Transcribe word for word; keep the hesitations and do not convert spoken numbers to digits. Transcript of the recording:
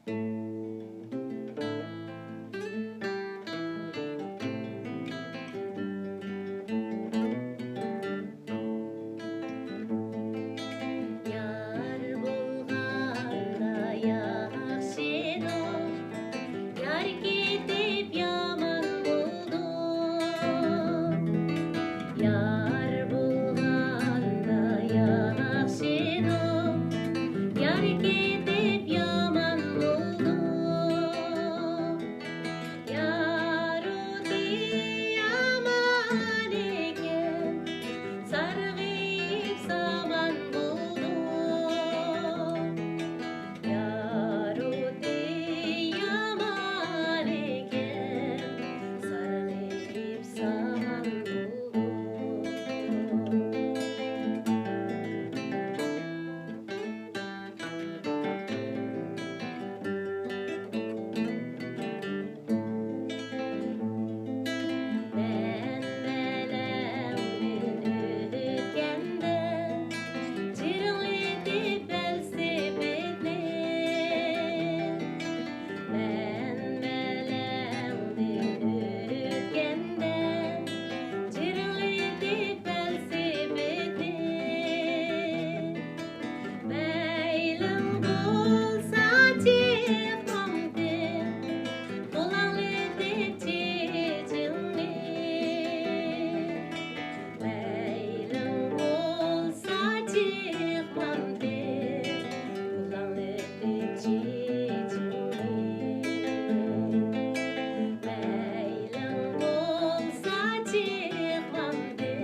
يار بولغاندا ياخشىدۇ، يار كېتىپ يامان بولدۇم. يار بولغاندا ياخشىدۇ، يار كېتىپ يامان بولدۇم. يارۇتى يامان ئىكەن، سارغىيىپ سامان بولدۇم. يارۇتى يامان ئىكەن، سارغىيىپ سامان بولدۇم. مەن بەلەڭدىن ئۆتكەندە، جىرىڭلىتىپ ۋېلىسىپىتنى. مەن بەلەڭدىن ئۆتكەندە، جىرىڭلىتىپ ۋېلىسىپىتنى. مەيلىڭ بولسا چىقمامتىم، پۇلاڭلىتىپ چېچىڭنى. مەيلىڭ بولسا چىقمامتىم، پۇلاڭلىتىپ چېچىڭنى. مەيلىڭ بولسا چىقمامتىم،